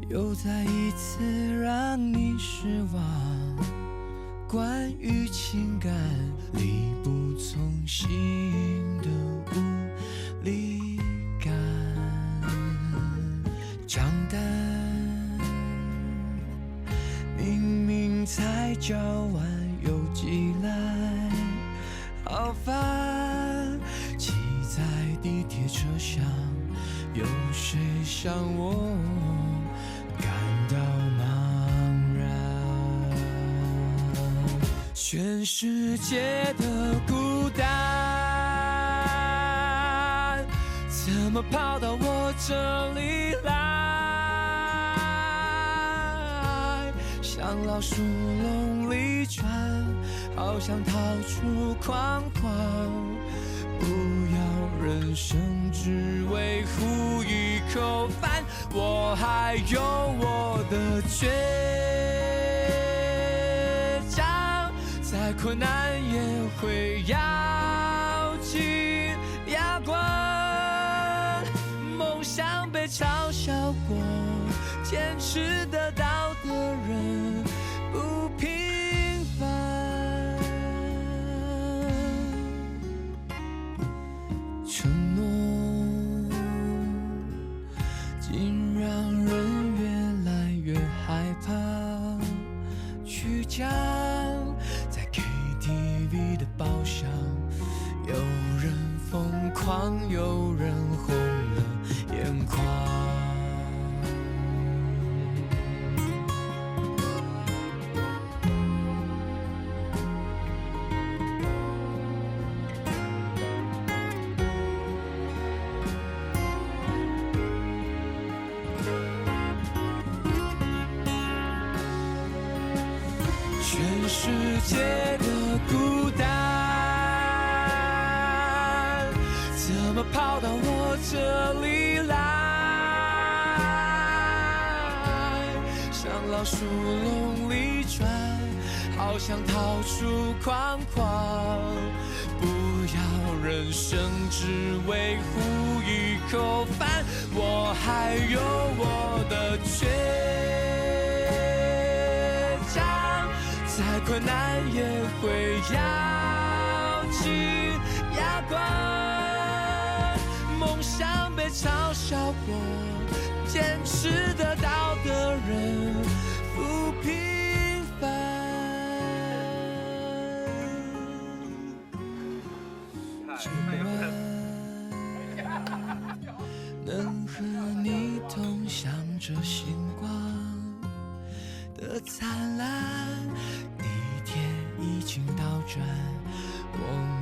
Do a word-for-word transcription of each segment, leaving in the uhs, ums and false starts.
又再一次让你失望。关于情感力不从心的无力感，账单明明才交完，又寄来。 好烦，挤在地铁车厢，有谁想我感到茫然？全世界的孤单，怎么跑到我这里来？像老鼠笼里转，好想逃出框框。不要人生只为糊一口饭，我还有我的倔强，再困难也会咬紧牙关。梦想被嘲笑过，坚持得到的人不平凡。 承诺，竟让人越来越害怕。曲江，在K T V的包厢，有人疯狂，有人红了眼眶。 全世界的孤单，怎么跑到我这里来？像老鼠笼里转，好想逃出框框。不要人生只为糊一口饭，我还有我的倔强，再困难也会咬紧牙关。梦想被嘲笑过，坚持得到的人不平凡。 今晚能和你同享这星光的灿烂，地铁已经到站，我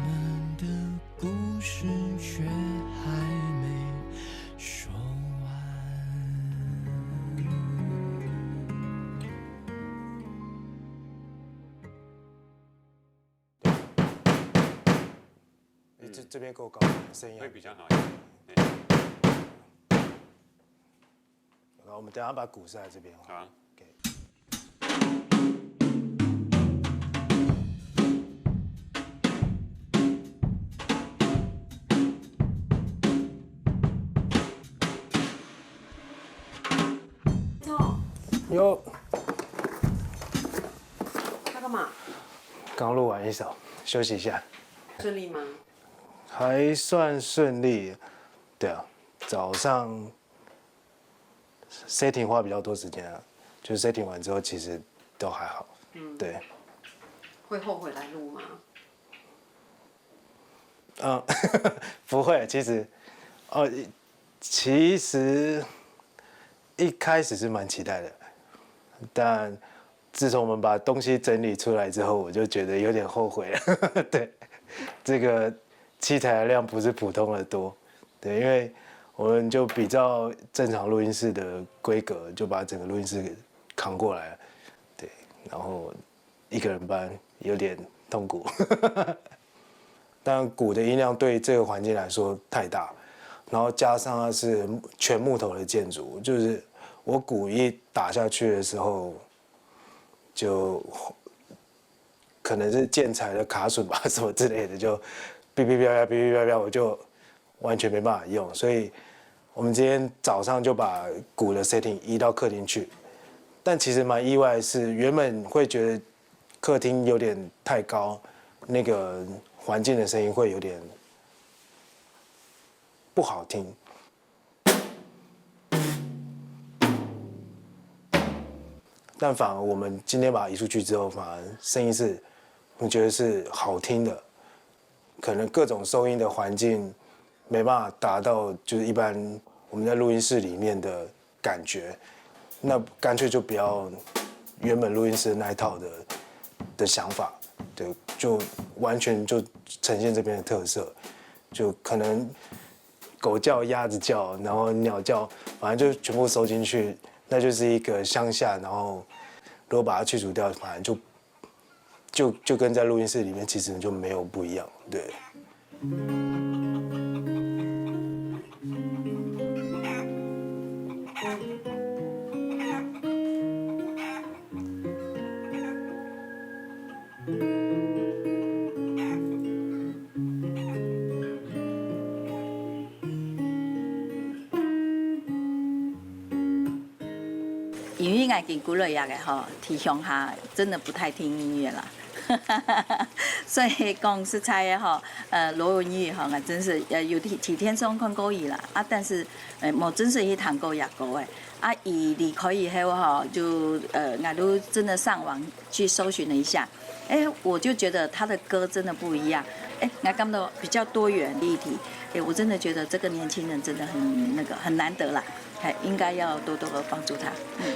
们的故事却还没说完。 这这边够高，声音会比较好一点。好，我们等一下把鼓塞在这边。好啊。OK。哟，在干嘛？刚录完一首，休息一下。顺利吗？还算顺利。对啊，早上 setting 花比较多时间啊，就是 setting 完之后其实都还好。嗯，对。会后悔来录吗？嗯，不会，其实，哦，其实一开始是蛮期待的，但自从我们把东西整理出来之后，我就觉得有点后悔了。对，这个器材的量不是普通的多。对，因为我们就比照正常录音室的规格，就把整个录音室给扛过来。对，然后一个人搬有点痛苦。但鼓的音量对这个环境来说太大，然后加上它是全木头的建筑，就是我鼓一打下去的时候，就可能是建材的卡榫吧，什么之类的，就哔哔啪啪，哔哔啪啪，我就完全没办法用。所以我们今天早上就把鼓的 setting 移到客厅去，但其实蛮意外的是，原本会觉得客厅有点太高，那个环境的声音会有点不好听。但反而我们今天把它移出去之后，反而声音是我觉得是好听的，可能各种收音的环境没办法达到就是一般我们在录音室里面的感觉，那干脆就不要原本录音室那一套的的想法，对，就完全就呈现这边的特色，就可能狗叫、鸭子叫，然后鸟叫，反正就全部收进去，那就是一个乡下，然后如果把它去除掉，反正就就就跟在录音室里面其实就没有不一样，对。因為𠊎經過來這个吼，在鄉下真的不太聽音樂啦。所以講實在个吼，呃，羅文裕吼，𠊎真是呃有在在電視上看過佢啦，啊，但是呃無真實去聽過佢个歌誒。啊，佢離開以後吼，就呃，𠊎都真的上網去搜尋了一下，哎，我就覺得他的歌真的不一樣，哎，𠊎感到比較多元立體，哎，我真的覺得這個年輕人真的很那個很難得啦。 還應該要多多的幫助他。嗯。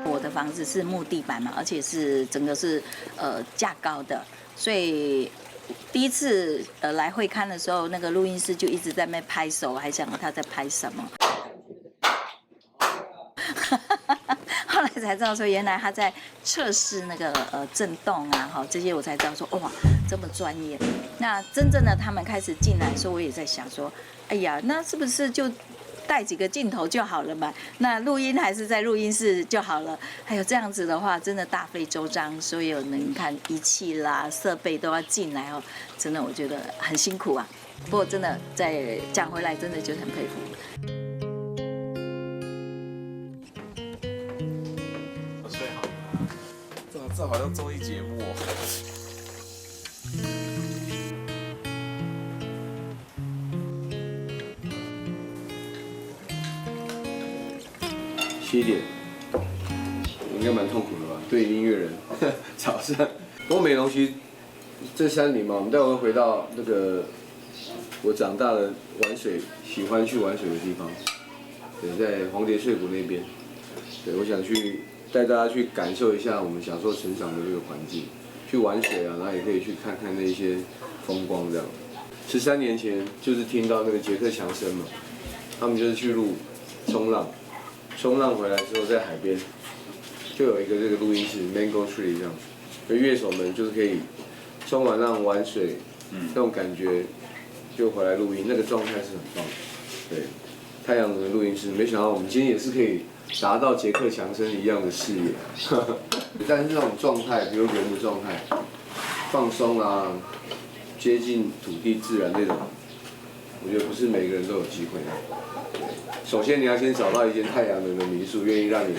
我的房子是木地板嘛，而且是整個是呃架高的，所以第一次呃來會勘的時候，那個錄音師就一直在那邊拍手，我還想他在拍什麼。後來才知道說，原來他在測試那個呃震動啊，哈，這些我才知道說，哇，這麼專業。那真正的他們開始進來的時候，我也在想說，哎呀，那是不是就帶幾個鏡頭就好了嘛？那錄音還是在錄音室就好了。還有這樣子的話，真的大費周章，所有能看儀器啦、設備都要進來哦，真的我覺得很辛苦啊。不過真的再講回來，真的就很佩服。睡好。这这好像綜艺节目哦。七点，应该蛮痛苦的吧？对音乐人，早上。不过没东西，这三年嘛，我们待会回到那个我长大的玩水，喜欢去玩水的地方，对，在黄蝶翠谷那边。对，我想去带大家去感受一下我们小时候成长的这个环境，去玩水啊，然后也可以去看看那一些风光这样。十三年前就是听到那个杰克强森嘛，他们就是去录冲浪，冲浪回来之后在海边就有一个这个录音室 Mango Tree 这样，所以乐手们就是可以冲完浪玩水，那种感觉就回来录音，那个状态是很棒的。对，太阳能的录音室，没想到我们今天也是可以达到杰克强森一样的视野，但是那种状态，比如人的状态，放松啊，接近土地自然那种，我觉得不是每个人都有机会的。首先你要先找到一间太阳能的民宿，愿意让你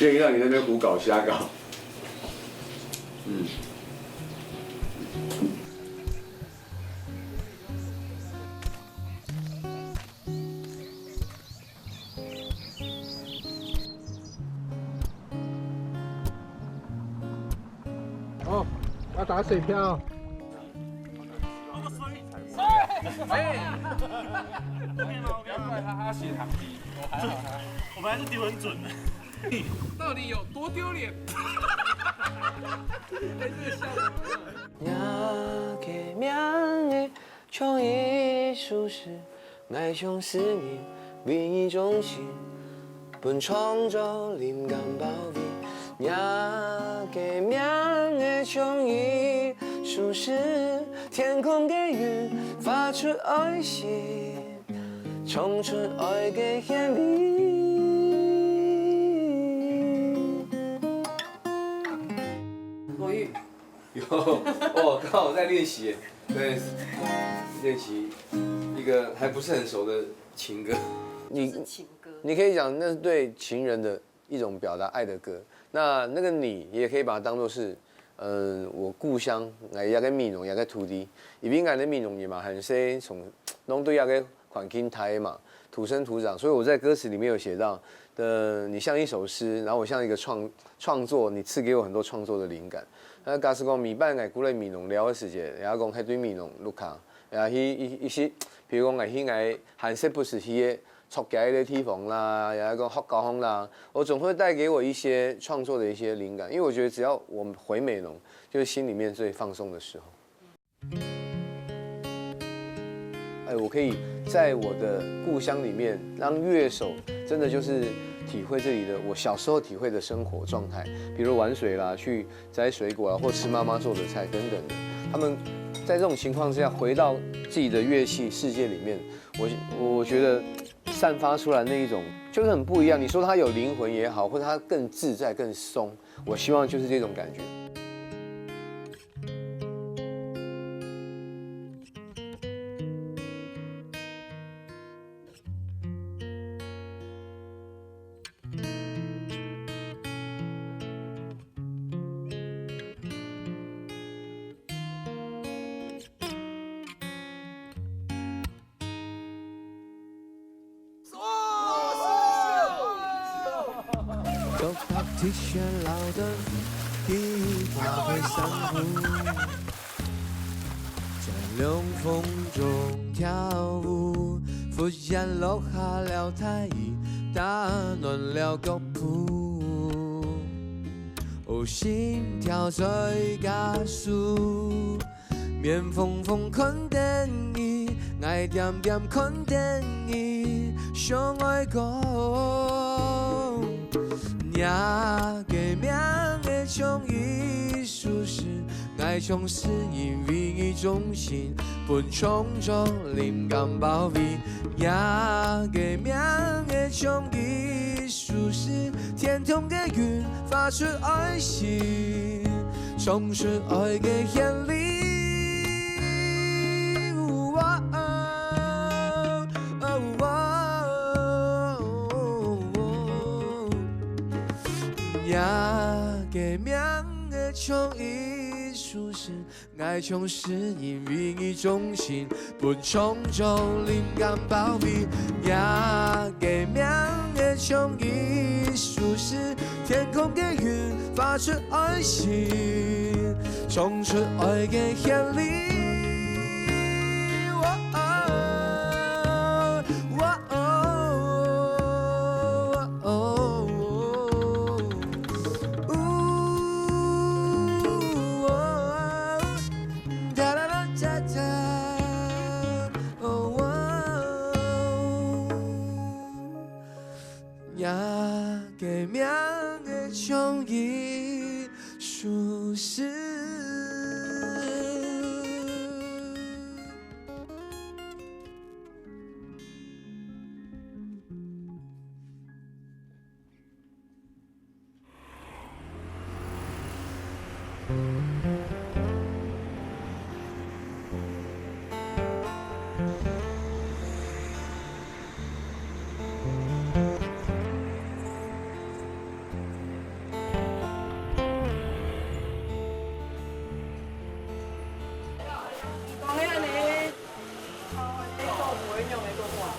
愿意让你那边胡搞瞎搞。嗯。哦，要打水漂。哎，不要怪他，他血糖低。我还好，还好。我们还是丢很准的。到底有多丢脸？哎，这个笑。 若个名仔像一首诗，哀伤思念，唯一忠心，分创作灵感包围。若个名仔像一首诗，天空个云发出爱心，唱出爱个旋律。国语。 有，哦，刚好在练习耶。对，练习一个还不是很熟的情歌。你是情歌。你可以讲那是对情人的一种表达爱的歌。那那个你也可以把它当作是，嗯，我故乡，哎，一个美濃，一个土地，因为俺的美濃也嘛，很是从，拢对一个环境大嘛，土生土长，所以我在歌词里面有写到的，你像一首诗，然后我像一个创创作，你赐给我很多创作的灵感。那假使讲每擺我過來美濃尞个時節，也講係對美濃屋下，也去一一些，比如講我去我還識不時去个 出街个地方啦，也係講學校方啦，我总会带给我一些创作的一些灵感，因为我觉得只要我回美浓，就是心里面最放松的时候。哎，我可以在我的故乡里面，让乐手真的就是体会这里的我小时候体会的生活状态，比如玩水啦，去摘水果啊，或吃妈妈做的菜等等的。他们在这种情况之下，回到自己的乐器世界里面，我我觉得散发出来那一种就是很不一样。你说它有灵魂也好，或者它更自在、更松，我希望就是这种感觉。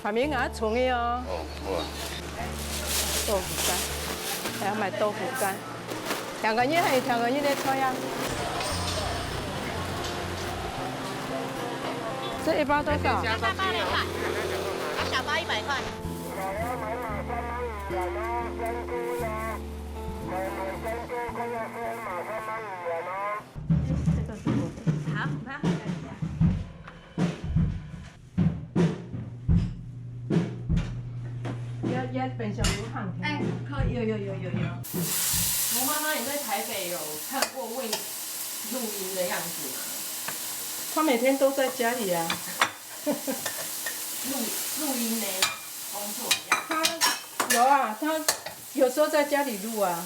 下面啊，蔥个哦。哦，好啊。豆腐干，還要買豆腐干。聽个人還有聽个人的菜啊。這一包多少？一包八十塊，啊，小包一百塊。好，好。 要要冰箱有放。哎，可以，有有有有有。吴妈妈，你在台北有看过魏录音的样子吗？她每天都在家里啊。录录音呢，工作一样。她有啊，她有时候在家里录啊。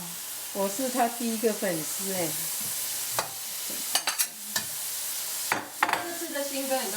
我是她第一个粉丝哎。这次的新歌你都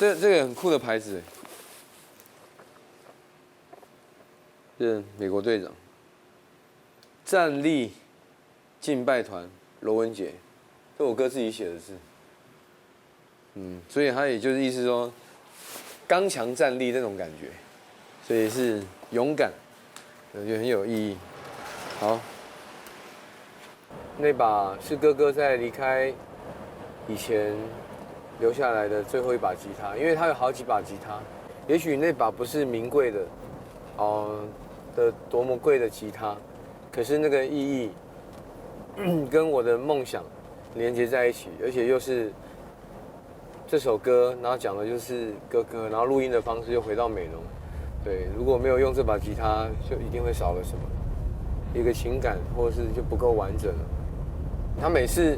这这个很酷的牌子，这美国队长，站立敬拜团，罗文杰，这我哥自己写的字。嗯，所以他也就是意思说，刚强站立那种感觉，所以是勇敢，我觉得很有意义。好，那把是哥哥在离开以前留下来的最后一把吉他，因为他有好几把吉他，也许那把不是名贵的，哦、的多么贵的吉他，可是那个意义跟我的梦想连接在一起，而且又是这首歌，然后讲的就是哥哥，然后录音的方式又回到美浓。对，如果没有用这把吉他，就一定会少了什么，一个情感，或者是就不够完整了。他每次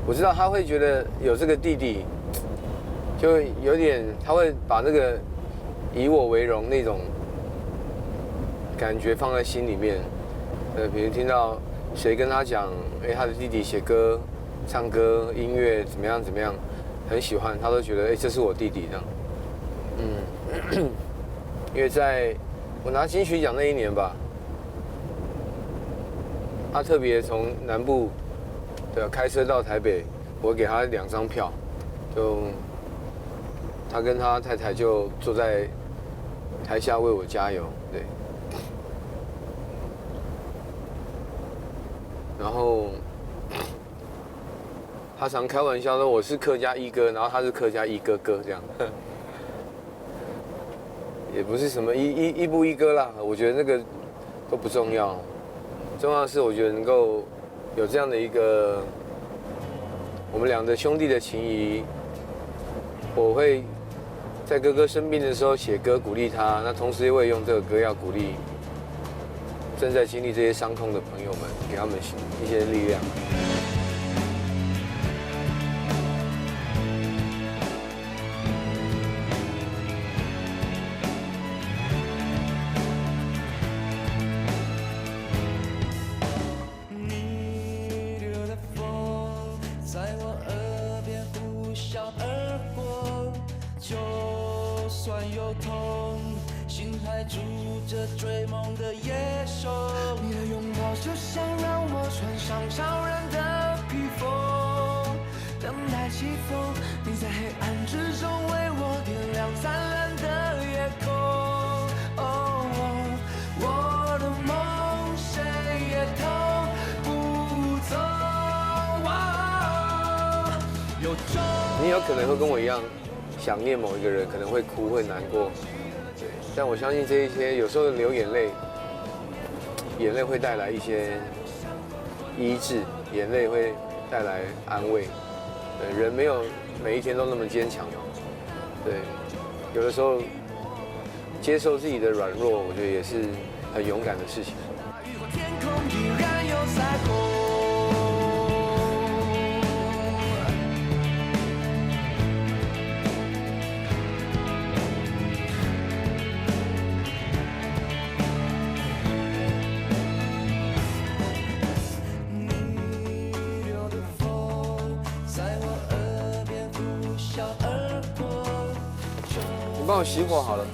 我知道他会觉得有这个弟弟，就有点他会把那个以我为荣那种感觉放在心里面。呃，比如听到谁跟他讲，哎，他的弟弟写歌、唱歌、音乐怎么样怎么样，很喜欢，他都觉得，哎，这是我弟弟这样。嗯，因为在我拿金曲奖那一年吧，他特别从南部，对啊，开车到台北，我给他两张票，就他跟他太太就坐在台下为我加油，对。然后他常开玩笑说我是客家一哥，然后他是客家一哥哥这样。也不是什么一一一不一哥啦，我觉得那个都不重要。重要的是，我觉得能够有这样的一个我们俩的兄弟的情谊，我会在哥哥生病的时候写歌鼓励他，那同时我也用这个歌要鼓励正在经历这些伤痛的朋友们，给他们一些力量。逆流的风在我耳边呼啸而过，就算有痛，心还住着追梦的野兽。你的拥抱就像让我穿上超人的披风，等待起风，你在黑暗之中为我点亮灿烂的夜空。哦，我的梦谁也偷不走。有种你有可能会跟我一样，想念某一个人，可能会哭、会难过。对，但我相信这一些有时候流眼泪，眼泪会带来一些医治，眼泪会带来安慰。对，人没有每一天都那么坚强哦。对，有的时候接受自己的软弱，我觉得也是很勇敢的事情。雨后天空依然有彩虹。逆流的风在我耳边呼啸而过。你帮我熄火好了。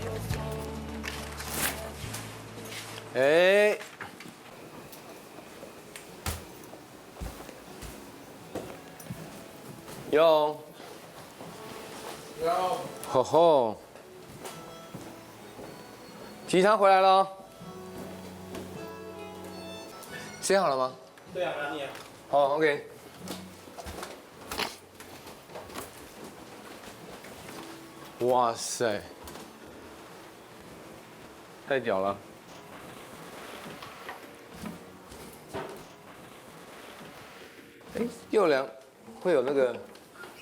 哎，有，有，吼吼，吉他回来了，写好了吗？对啊，拿你啊。好，OK。哇塞，太屌了！哎，右梁会有那个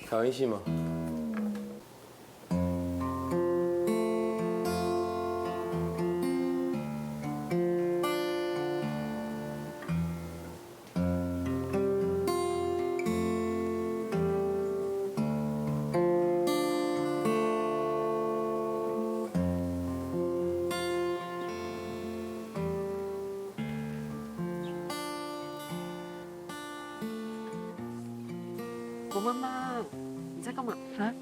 调音器吗？ 我妈妈，你在干嘛？啊，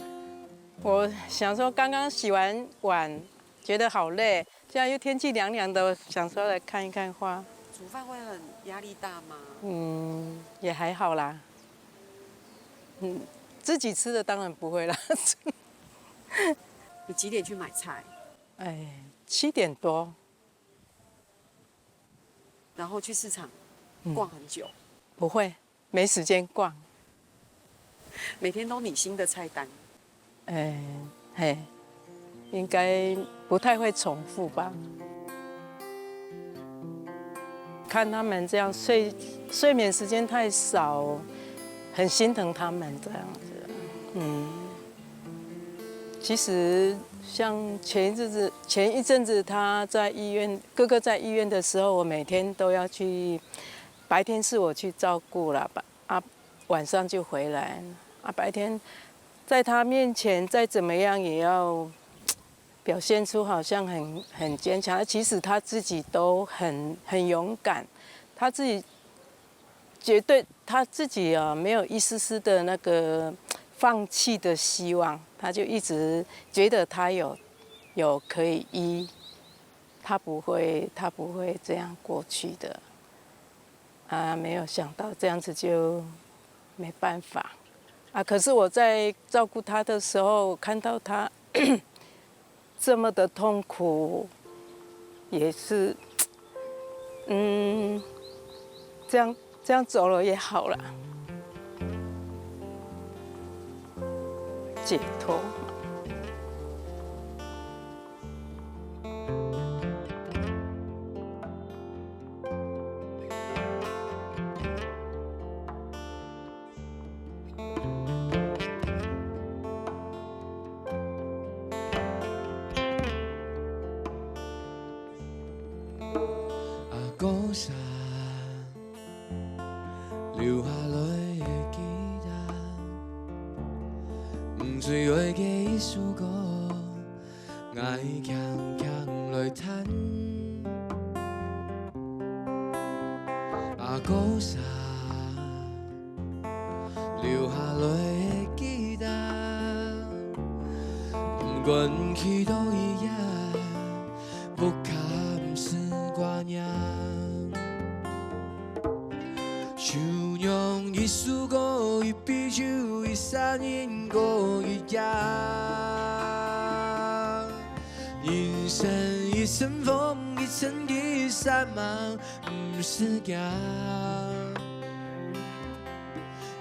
我想说刚刚洗完碗，觉得好累，现在又天气凉凉的，想说来看一看花。煮饭会很压力大吗？嗯，也还好啦。嗯，自己吃的当然不会啦。你几点去买菜？哎，七点多。然后去市场嗯逛很久。不会，没时间逛。每天都你新的菜单。哎，嘿，应该不太会重复吧。看他们这样睡睡眠时间太少，很心疼他们这样子。嗯，其实像前一阵子，前一阵子他在医院，哥哥在医院的时候，我每天都要去，白天是我去照顾啦，吧啊，晚上就回来啊，白天在他面前再怎么样也要表现出好像很很坚强，其实他自己都很很勇敢，他自己绝对他自己啊没有一丝丝的那个放弃的希望，他就一直觉得他有有可以医，他不会他不会这样过去的。啊，没有想到这样子就没办法啊。可是我在照顾他的时候，我看到他这么的痛苦，也是，嗯，这样这样走了也好了，解脱。歌聲，留下來的吉他，最愛的一首歌，𠊎輕輕來彈。啊，歌聲，留下來的吉他，毋管去到哪位， 不堪思掛念。就像一首歌，一杯酒，一儕人過一夜。人生一陣風，一陣雨，散漫毋使驚。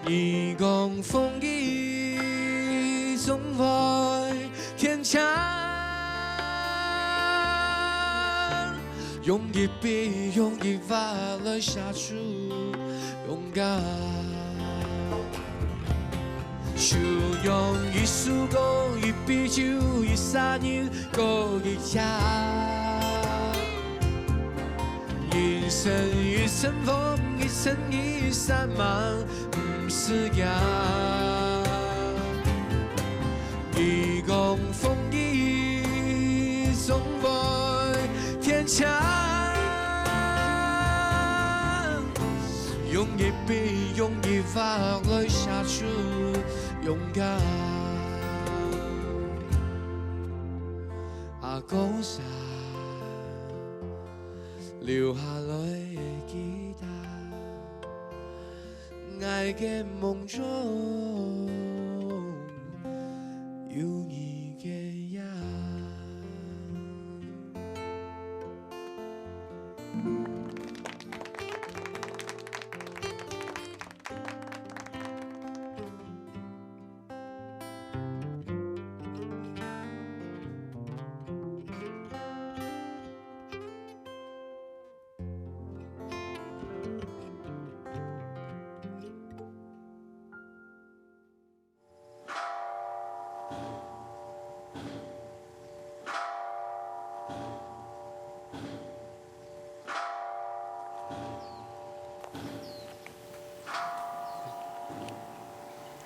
你講風雨總會天晴，用一筆，用一畫來寫出勇敢。就用一首歌，一杯酒，一儕人， 過一夜。人生一陣風，一陣雨，散漫毋使驚。你講風雨總會天晴，用一筆，用一畫來寫出勇敢。 啊，歌聲，留下來的吉他，𠊎个夢中有你个影。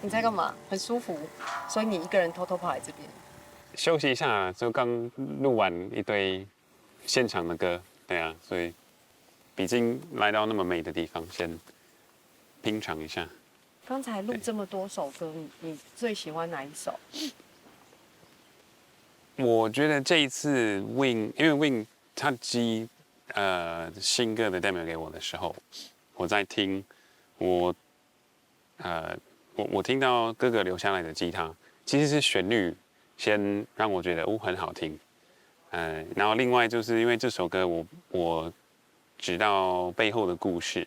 你在干嘛？很舒服，所以你一个人偷偷跑来这边。休息一下，就刚录完一堆现场的歌，对啊，所以毕竟来到那么美的地方，先品尝一下。刚才录这么多首歌，你你最喜欢哪一首？我觉得这一次 Win，因为 Win 他寄呃新歌的 demo 给我的时候，我在听，我呃我我听到哥哥留下来的吉他，其实是旋律先让我觉得哦很好听，呃，然后另外就是因为这首歌我我知道背后的故事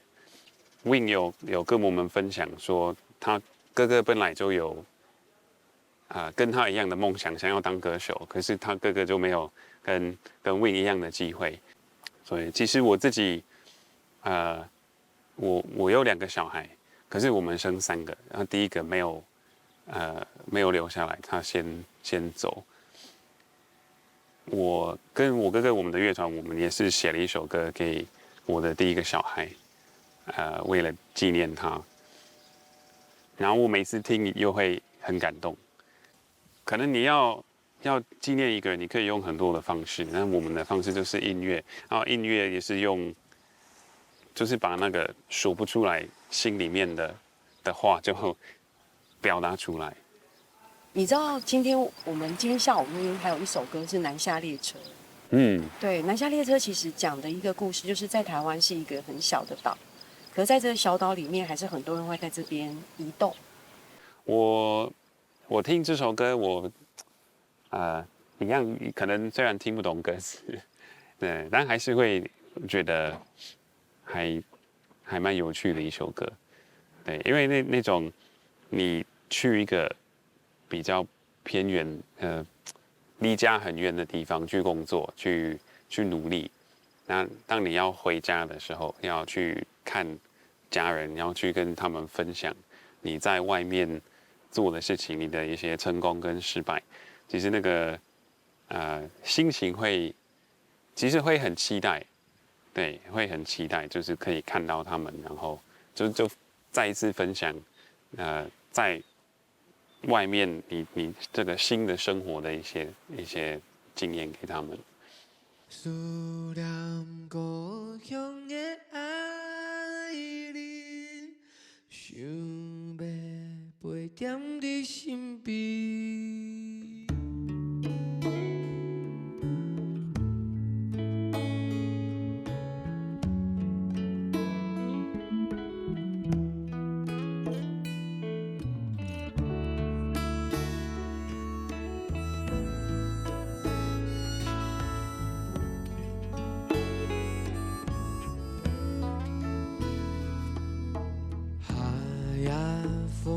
，Win 有有跟我们分享说他哥哥本来就有啊、跟他一样的梦想，想要当歌手，可是他哥哥就没有跟跟 Win 一样的机会，所以其实我自己，呃，我我有两个小孩，可是我们生三个，然后第一个没有，呃，没有留下来，他先先走。我跟我哥哥我们的乐团，我们也是写了一首歌给我的第一个小孩，呃，为了纪念他。然后我每次听又会很感动。可能你要要纪念一个人，你可以用很多的方式，那我们的方式就是音乐，然后音乐也是用，就是把那个说不出来心里面的的话就表达出来。你知道今天我们今天下午录音还有一首歌是《南下列车》。嗯，对，《南下列车》其实讲的一个故事，就是在台湾是一个很小的岛，可是在这个小岛里面，还是很多人会在这边移动。我我听这首歌，我呃一样可能虽然听不懂歌词，对，但还是会觉得还还蛮有趣的一首歌。对，因为那那种你去一个比较偏远，呃，离家很远的地方去工作，去去努力。那当你要回家的时候，要去看家人，要去跟他们分享你在外面做的事情，你的一些成功跟失败。其实那个呃心情会，其实会很期待，对，会很期待，就是可以看到他们，然后就就再一次分享，呃，在外面你你这个新的生活的一些一些经验给他们。思念故乡的爱人，想要陪踮你身边。 夏夜風，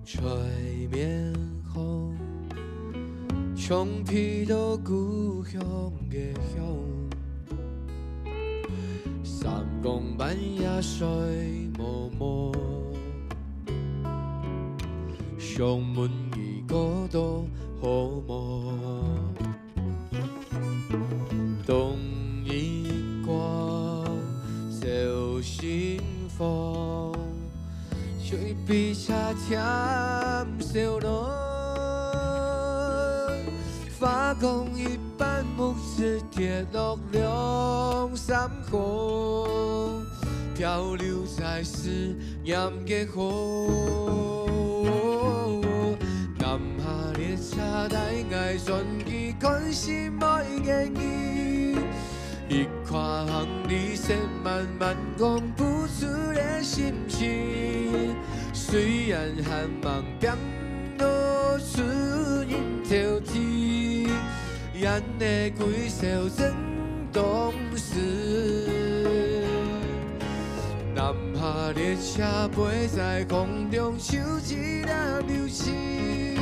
吹面孔，像披落故鄉个香。三更半夜睡茫茫，想問你過到好無？ 冬日光照心房，像一杯茶添燒暖。花光一半，木子跌落兩三空，漂流在思念个河。南下列車帶𠊎轉去看心愛个人，一看行李箱滿滿，講不出个心情。雖然還吂拚到出人頭地， 眼淚幾笑正當時。南下列車飛在空中，像一粒流星，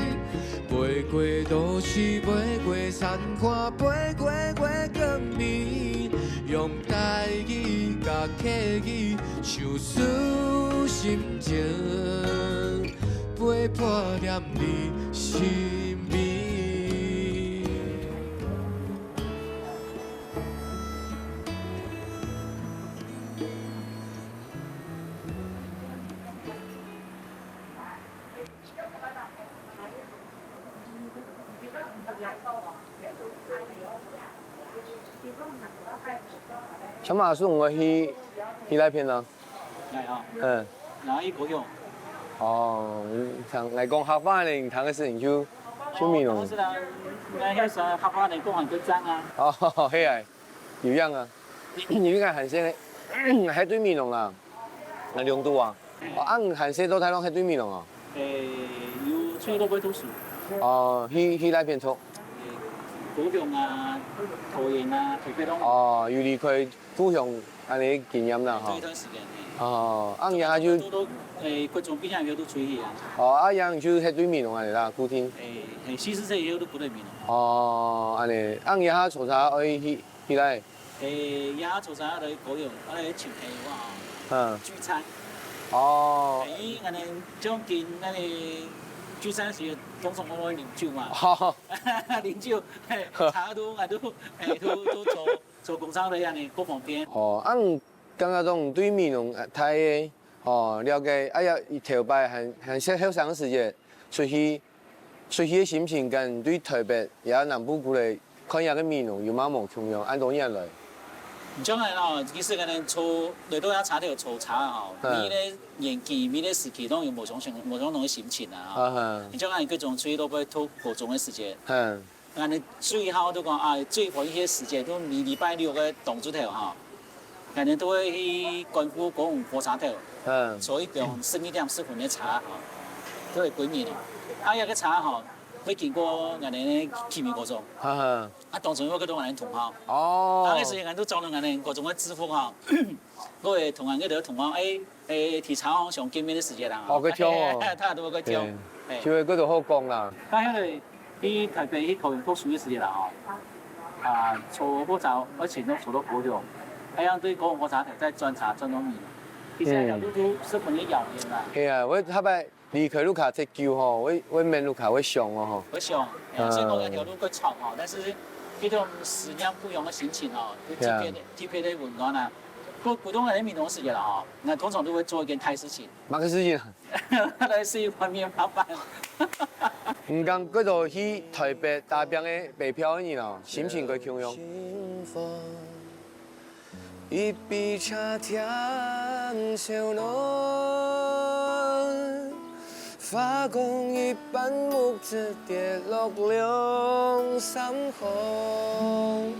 飛過都市，飛過山川，飛過月光明，用台語佮客語唱出心情。 陪伴踮你身邊。請問阿叔，你愛去，去哪片啊？ 來啊，嗯。哪一个用？哦，像𠊎講客話呢，你聽个時你就，就美濃。哦，是啦，那个啥，客話呢，講很多张啊。哦，係啊，有影啊。你應該還細个，還對美濃啊，那兩度啊。哦，啊，你還細到大陸還對美濃啊？誒，有出去都會讀書。哦，去，去哪片讀？誒，高雄啊，桃園啊，台北咯。哦，有離開 故鄉恁呢經驗啦吼。對，一段時間，嘿。哦，恁樣就，都，都，誒，國中畢業以後都出去啊。哦，啊，恁樣就係對美濃恁呢啦，固定。誒，嘿，四十歲以後都不對美濃。哦，恁呢，恁樣下坐車愛去，去哪？誒，這下坐車來高雄，來尋朋友啊，嗯。聚餐。哦。誒，恁呢，將近恁呢，聚餐時，通常我會啉酒嘛。哦。啉酒，嘿，茶都，啊，都，嘿，都，都走。 坐公車來恁呢，較方便。哦，啊，你感覺講對美濃，呃，大个，哦，了解，哎呀，頭擺還，還細後生个時節，出去，出去个心情，跟對台北也南部過來看這个美濃有麼無共樣，恁多年來。你像恁哦，其實可能坐，來到這車頭坐車吼，嗯。每个年紀、每个時期，攏有無相同、無相同个心情啊吼。啊哈。你像恁各種出去都會讀高中个時節，嗯。 𠊎等最好就講啊，最歡喜个時節，就每禮拜六个當晝頭吼，𠊎等都會去觀霧公園火車頭，嗯。坐一班十二點十分个車吼，都會歸面哦。啊，這个車吼，會經過𠊎等个啟明高中，哈哈。啊，當中有幾多𠊎等同學，哦。啊，該時𠊎都招了𠊎等高中个制服吼， 𠊎會同𠊎个同學，誒，誒，提早上見面个時節啦，哦，較暢哦。大家都較暢。對，誒。就會較多好講啦。該後來去台北去高雄讀書个時節啦，吼，啊，坐火車愛從頭坐到高雄，恁樣對高雄火車頭再轉車轉到美濃，其實這條路都十分个遙遠啦。係啊，𠊎頭擺 離開屋下忒久吼，會，會愐屋下，會想哦吼。會想，哎呀，啊。雖然講這條路較長吼，但是一種思念故鄉的心情哦，就特別的、特別的溫暖啊。不過，古董來的美濃時節了哦，那通常都會做一件大事情，麼个事情啊？來水方面麻煩。你講過到去台北打拚个北漂个人哦，心情過共樣。 一杯茶添燒暖，花光一半木質跌落兩三行，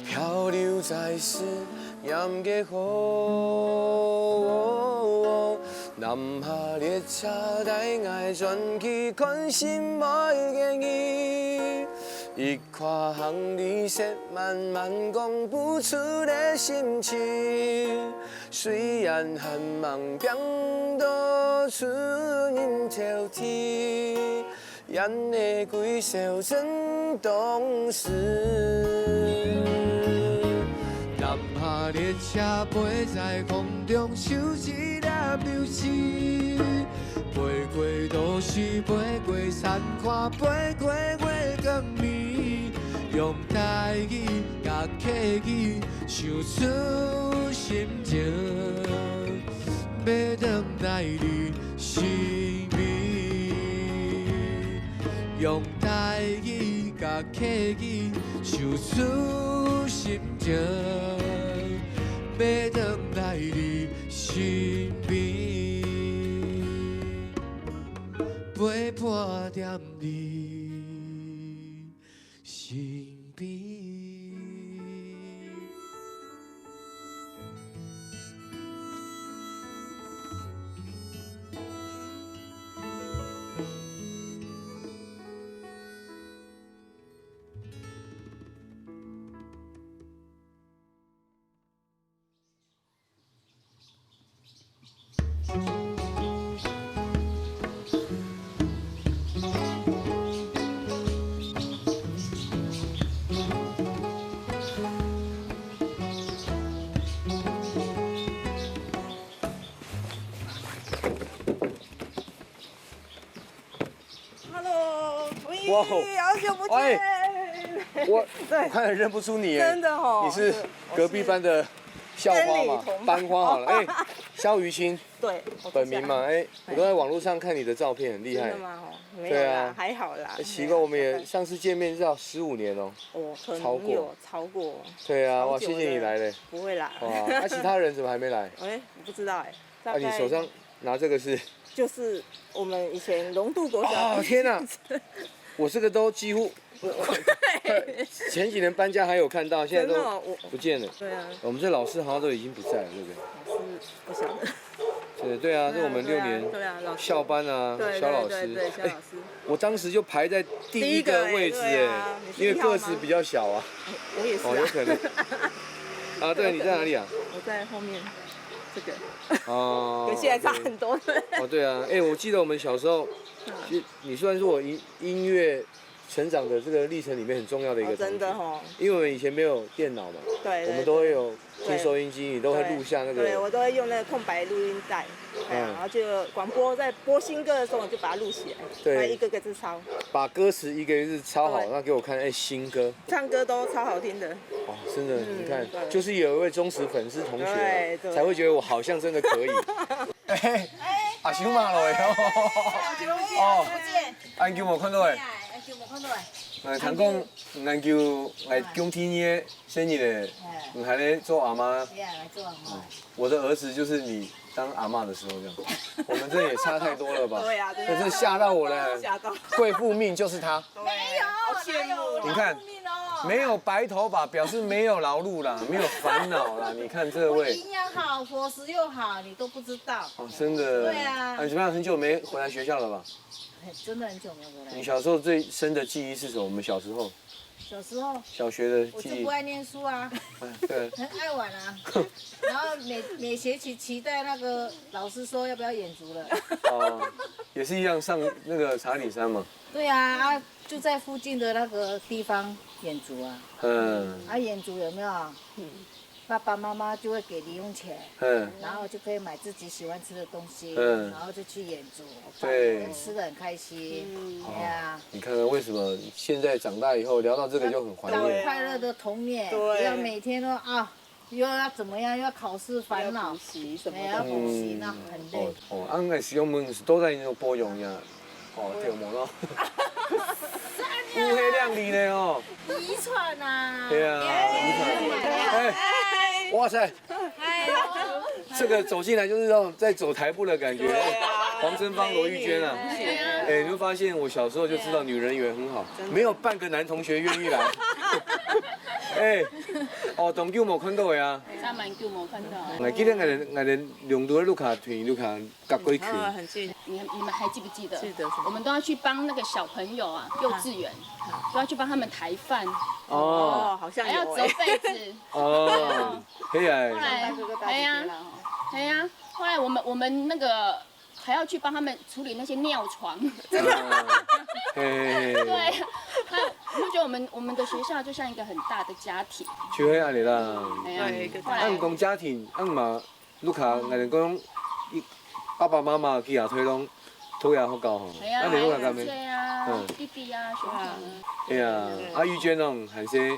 漂流在思念个河。南下列車帶𠊎轉去看心愛个人，一 看行李塞滿滿講不出个心情，雖然還吂拚到出人頭地，眼淚歸手真當時。南下列車飛在空中，手一粒流星。 飛過都市，飛過山川，飛過月光暝，用台語佮客語唱出心情，欲轉來你身邊。用台語佮客語唱出心情，欲轉來你 身邊，陪伴踮你身邊。Hello，喂，哇哦，好久不见。哎，我，对，我看也认不出你耶。真的哦，你是隔壁班的校花嘛，是，我是班花好了。哎，萧雨欣，对，我是本名嘛，哎，我都在网络上看你的照片，很厉害。真的吗？哦，没有啦，对啊。还好啦。哎，奇怪，我们也上次见面至少十五年哦。哦，可能有超过。超过。对啊，哇，好久的。谢谢你来嘞。不会啦。哇，那其他人怎么还没来？哎，我不知道哎。 啊，你手上拿这个是？就是我们以前龙渡国小的。哦，天哪！我这个都几乎，前几年搬家还有看到，现在都真的哦，我，不见了。对啊。我们这老师好像都已经不在了，对不对？老师不晓得。对，对啊，这我们六年，对啊，对啊，老师。校班啊，对，萧老师。对，对，对，萧老师。哎，我当时就排在第一个位置，第一个，哎，对啊，哎，你是一号吗？因为个子比较小啊。我也是啊。哦，有可能。啊，对，你在哪里啊？我在后面。 这个。哦，跟现在差很多。OK。哦，对啊，哎，我记得我们小时候，嗯。其实你算是我音，音乐成长的这个历程里面很重要的一个同学。哦，真的哦。因为我们以前没有电脑嘛，对，对，我们都会有听收音机，对。你都会录下那个。对，我都会用那个空白录音带，哎呀，嗯。然后就广播在播新歌的时候，我就把它录起来，对。然后一个个字抄。把歌词一个一个字抄好，对。那给我看，哎，新歌。 唱歌都超好听的。哦，真的，嗯，你看，对。就是有一位忠实粉丝同学啊，对，对。才会觉得我好像真的可以。哎，阿修马了哟。好久不见，哦，好久不见。恁久無看到哎。哎，好久無看到哎。哎，聽講恁久，哎，恭喜你个生日嘞，哎。你還咧做阿媽。哎呀，來做阿媽。哦。 我的儿子就是你當阿嬷的時候這樣，我們這也差太多了吧？對啊，真的。真是嚇到我了。嚇到。貴婦命就是他。對，沒有，好羨慕哦。哪有，你看，貴婦命哦。沒有白頭髮表示沒有勞碌啦，沒有煩惱啦。你看這位。我營養好，伙食又好，你都不知道。哦，真的。對啊。啊，你怎麼樣？很久沒回來學校了吧？哎，真的很久沒有回來。你小時候最深的記憶是什麼？我們小時候。 小時候，小學的記憶。我就不愛念書啊，嗯，對。很愛玩啊，然後每，每學期期待那個老師說要不要遠足了。哦，也是一樣上那個查理山嘛。對啊，啊，就在附近的那個地方遠足啊。嗯。啊，遠足有沒有？嗯。 爸爸媽媽就會給零用錢，嗯。然後就可以買自己喜歡吃的東西，嗯。然後就去遠足，對。吃得很開心，嗯。對啊。哦，你看看，我为什么现在长大以后聊到这个就很怀念？快乐的童年，对。不要每天都啊，又要怎么样，又要考试烦恼，要补习什么的。哎，要补习，嗯。那很累。哦，哦，啊，那使用门是都在那个保养呀，哦，对，我们咯。乌黑亮丽的哦。遗传啊。对啊，遗传。哎，哇塞，这个走进来就是那种在走台步的感觉。对啊。黄申芳、罗玉娟啊，美女。哎，你会发现我小时候就知道女人缘很好，真的。没有半个男同学愿意来。哎，哦，當久無看到个啊。真蠻久無看到。我記得𠊎等，𠊎等兩度个屋下，對屋下隔過去。啊，很近。你，你们还记不记得？记得什么？我们都要去帮那个小朋友啊，幼稚园，都要去帮他们抬饭，哦，好像有欸。还要折被子。哦，嘿呀。后来，哎呀，哎呀，后来我们，我们那个还要去帮他们处理那些尿床。啊，嘿嘿嘿。对，还有，我就觉得我们，我们的学校就像一个很大的家庭。就係恁樣啦。哎呀，对，一个家庭。後來，啊，毋講家庭，啊嘛，屋下，𠊎等講，一，爸爸媽媽佢也推攏，讀也學校吼。哎呀，啊，你屋下敢咩？還有姐啊，嗯。弟弟啊，學長啊。哎呀，啊，玉娟哦，還細。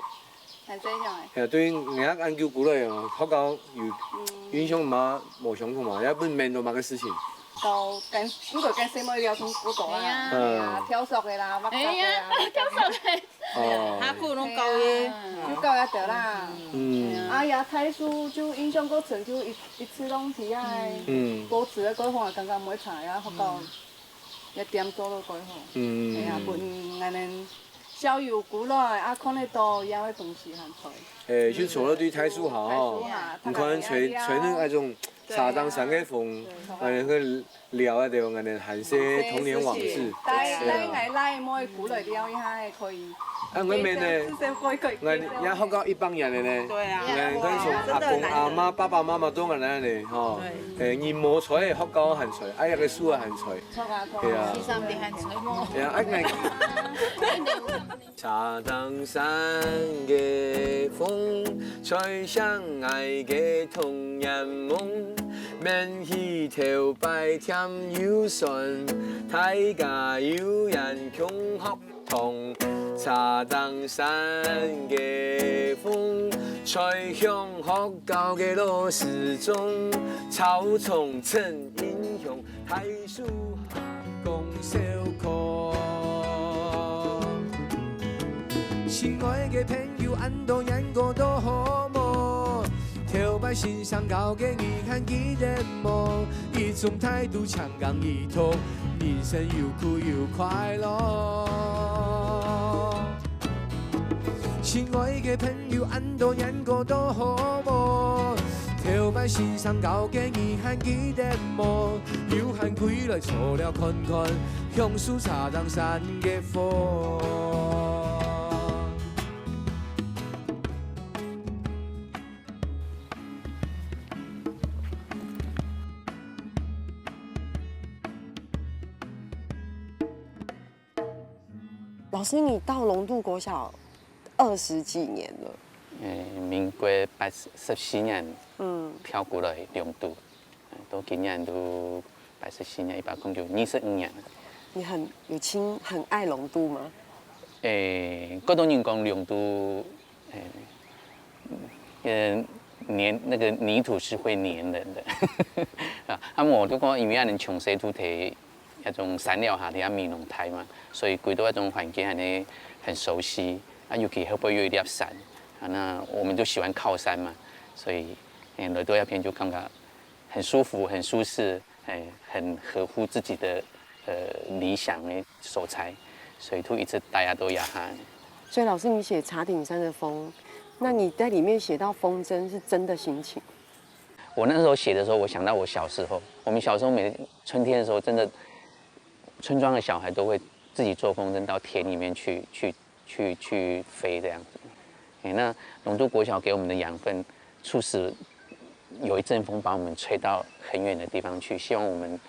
還細樣欸。哎呀，對於𠊎研究過來哦，學校有，嗯。印象嘛，無相同嘛，也毋免做麼个事情。到跟，如果跟細妹聊天，不懂啊。哎呀。嗯。哎呀，跳索的啦，哎呀，跳索的。 哦。下課攏教佢。就教佢得啦。嗯。啊，也大樹就印象過深，就一，一直攏佇遐个，嗯。保持个過好，剛剛每場也學校，嗯。也點做到過好。嗯。哎呀，分𠊎等校友過來，啊，看得到，也會同時還在。哎，就坐到對大樹下吼，大樹下，你看吹，大家吹那，那種茶當山个風，對。哎，那個 聊啊，對，𠊎等還細童年往事。帶，帶𠊎倈妹過來聊一下也可以。啊，𠊎妹呢，𠊎也學到一百年了呢。對啊。你看，從阿公阿媽、爸爸媽媽都恁樣呢，吼。對。哎，人無在，學校還在，哎呀，該樹啊還在。著啊，著啊。對啊。時常得還在無？對啊，啊，𠊎 茶當山个風，吹醒𠊎个童年夢。愐起頭擺甜又酸，大家有緣共學堂。茶當山个風，吹響學校个老時鐘，操場陳英雄 大樹下講笑科。親愛个朋友，恁多年過到好無？頭擺先生教个你還記得無？一種態度，強強一頭，人生有苦有快樂。 親愛个朋友，恁多年過到好無？頭擺先生教个你還記得無？有閒歸來坐了看看，享受茶當山个風。 老師，你到龍渡國小二十幾年了。誒，民國八十四年，嗯。調過來龍渡，誒，到今年都八十四年，一百空九，二十五年了。你很有親，很愛龍渡嗎？誒，過多人講龍渡，誒，呃，黏，那個泥土是會黏人的。啊，啊，我就講，因為恁樣從細就在 該種山寮下，在該美濃大嘛，所以歸到該種環境還係很熟悉。啊，尤其後背有一粒山，啊，那我們就喜歡靠山嘛，所以，誒，來到這片就感覺很舒服、很舒適，誒，很合乎自己的，呃，理想的所在，所以就一直待啊到這下。所以老師，你寫茶頂山的風，那你在裡面寫到風箏，是真的心情？ 我那時候寫的時候，我想到我小時候，我們小時候每春天的時候，真的村莊的小孩都會自己坐風箏到田裡面去，去，去，去飛這樣子。誒，那龍渡國小給我們的養分，促使有一陣風把我們吹到很遠的地方去，希望我們，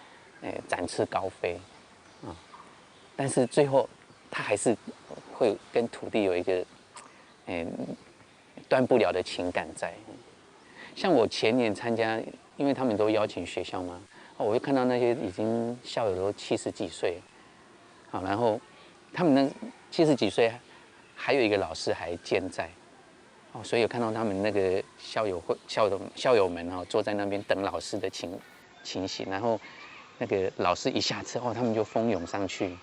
誒，展翅高飛，啊，但是最後它還是會跟土地有一個，誒， 斷不了的情感在。像我前年參加，因為他們都邀請學校嘛，啊，我就看到那些已經校友都七十幾歲，好，然後他們那七十几岁还有一个老师还健在，哦，所以有看到他们那个校友会校友校友们哦坐在那边等老师的情情形，然后那个老师一下车哦，他们就蜂拥上去，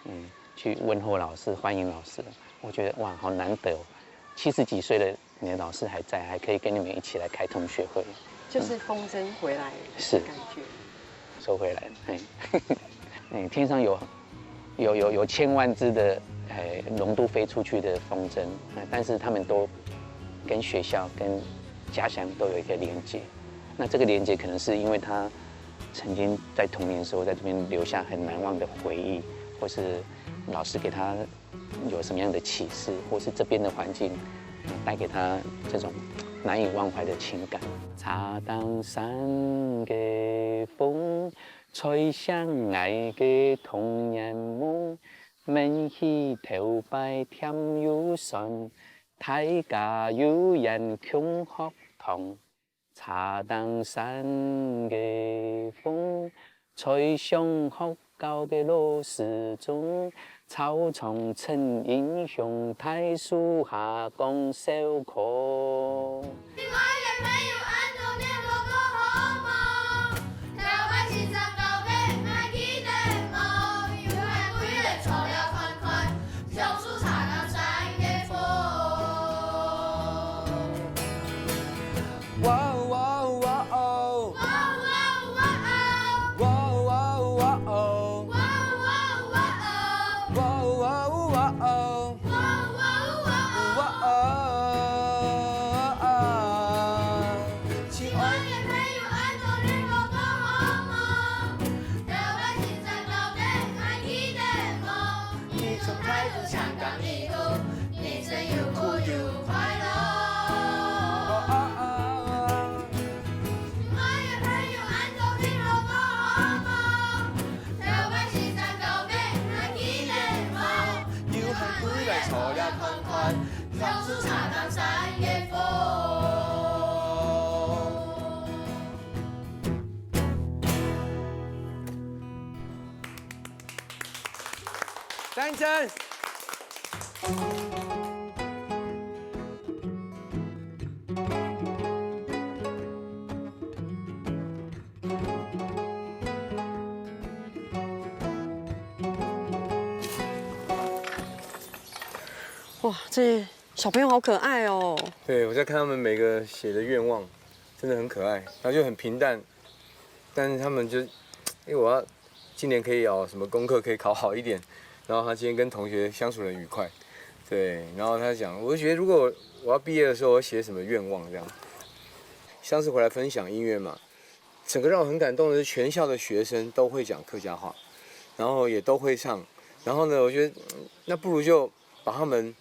嗯，去问候老师，欢迎老师。我觉得哇，好难得哦，七十几岁的你的老师还在，还可以跟你们一起来开同学会，就是风筝回来的感觉。收回来了，嘿，哎，天上有有有有千万只的哎龙都飞出去的风筝，但是他们都跟学校跟家乡都有一个连接。那这个连接可能是因为他曾经在童年时候在这边留下很难忘的回忆，或是老师给他有什么样的启示，或是这边的环境带给他这种难以忘怀的情感。茶当山个风，吹响我个童年梦，扪起头擺甜又酸，大家有緣共學堂。茶当山个风，吹响学校个老师钟，操场陈英雄，大树下讲笑科。三声。哇，这小朋友好可爱哦！对，我在看他们每个写的愿望，真的很可爱，然后就很平淡，但是他们就，因为我要今年可以哦什么功课可以考好一点，然后他今天跟同学相处的愉快，对，然后他讲，我就觉得如果我要毕业的时候，我要写什么愿望这样。上次回来分享音乐嘛，整个让我很感动的是，全校的学生都会讲客家话，然后也都会唱，然后呢，我觉得那不如就把他们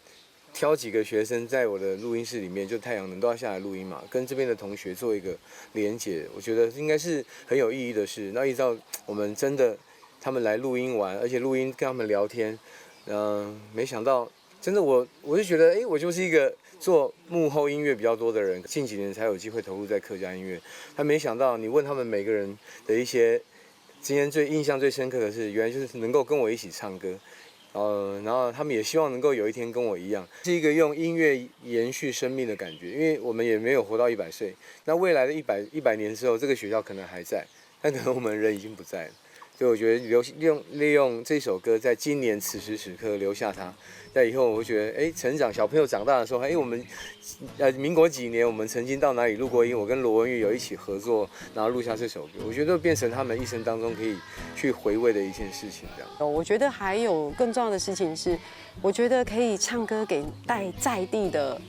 挑几个学生在我的录音室里面，就太阳能都要下来录音嘛，跟这边的同学做一个连结，我觉得应该是很有意义的事。那一直到我们真的他们来录音完，而且录音跟他们聊天，嗯，没想到真的我我就觉得，哎，我就是一个做幕后音乐比较多的人，近几年才有机会投入在客家音乐。他没想到你问他们每个人的一些今天最印象最深刻的是，原来就是能够跟我一起唱歌，呃，然后他们也希望能够有一天跟我一样，是一个用音乐延续生命的感觉，因为我们也没有活到一百岁，那未来的一百一百年之后，这个学校可能还在，但可能我们人已经不在了。所以我觉得留利用利用这首歌，在今年此时此刻留下它，在以后我会觉得，哎，成长小朋友长大的时候，哎，我们呃民国几年我们曾经到哪里录过音，我跟罗文玉有一起合作，然后录下这首歌，我觉得变成他们一生当中可以去回味的一件事情，这样。我觉得还有更重要的事情是，我觉得可以唱歌给在在地的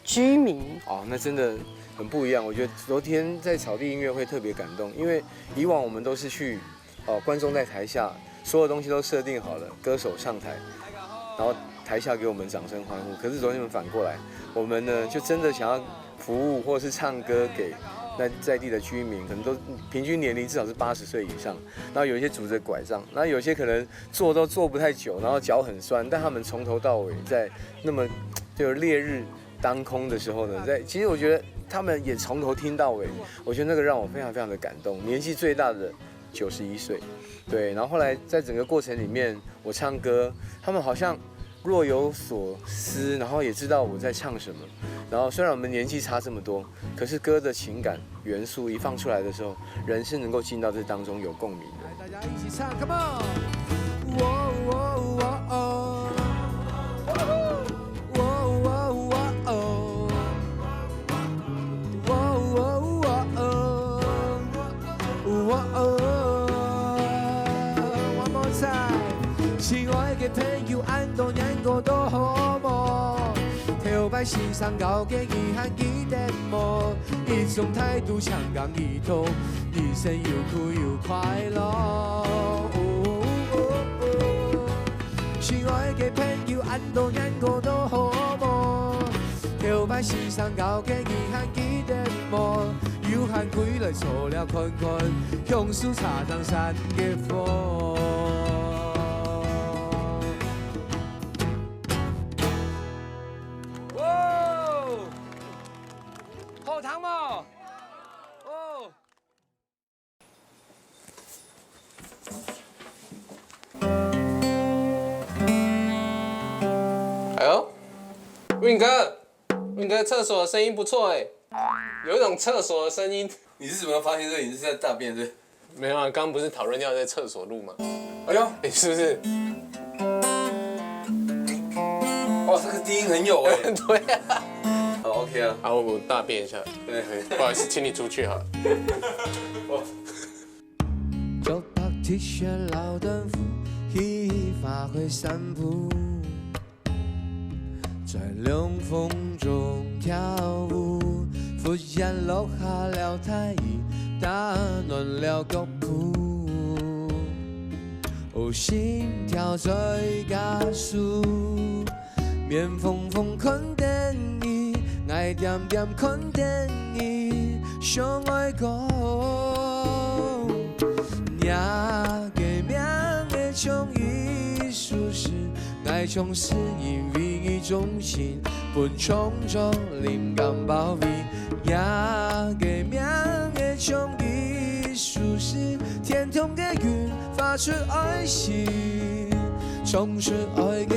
居民。哦，那真的很不一样。我觉得昨天在草地音乐会特别感动，因为以往我们都是去，哦，观众在台下，所有东西都设定好了，歌手上台，然后台下给我们掌声欢呼。可是昨天你们反过来，我们呢就真的想要服务或是唱歌给那在地的居民，可能都平均年龄至少是八十岁以上，然后有一些拄着拐杖，那有些可能坐都坐不太久，然后脚很酸，但他们从头到尾在那么就是烈日当空的时候呢，在其实我觉得他们也从头听到尾，我觉得那个让我非常非常的感动。年纪最大的九十一岁，对，然后后来在整个过程里面，我唱歌，他们好像若有所思，然后也知道我在唱什么。然后虽然我们年纪差这么多，可是歌的情感元素一放出来的时候，人是能够进到这当中有共鸣的。来，大家一起唱，come on！喔喔喔喔，喔喔喔喔，喔喔喔喔，喔喔喔。One more time！亲爱的朋友，恁多年过到好无？头擺先生教个你還記得無？一種態度，像講一道，人生有苦有快樂。親愛个朋友，恁多年過到好無？頭擺先生教个你還記得無？有閒歸來坐尞看看，享受茶湯山个風。哇！好聽無？哦。 哎呦，Win哥，Win哥，厕所的声音不错哎，有一种厕所的声音。你是怎么发现这？你是在大便是？没有啊，刚刚不是讨论要在厕所录吗？哎呦，哎，是不是？哇，这个低音很有哎。对啊。好，OK啊。好，我大便一下，对，不好意思，请你出去好了。腳踏鐵線老豆腐，嘻嘻哈哈散步，在涼風中跳舞，忽然落下了大雨，打亂了腳步。哦，心跳在加速，面紅紅看等你，𠊎恬恬看等你，想愛講。 若个名仔像一首詩，𠊎唱詩因為你忠心，分創作靈感包圍。若个名仔像一首詩，天堂个雲發出愛心，唱出愛个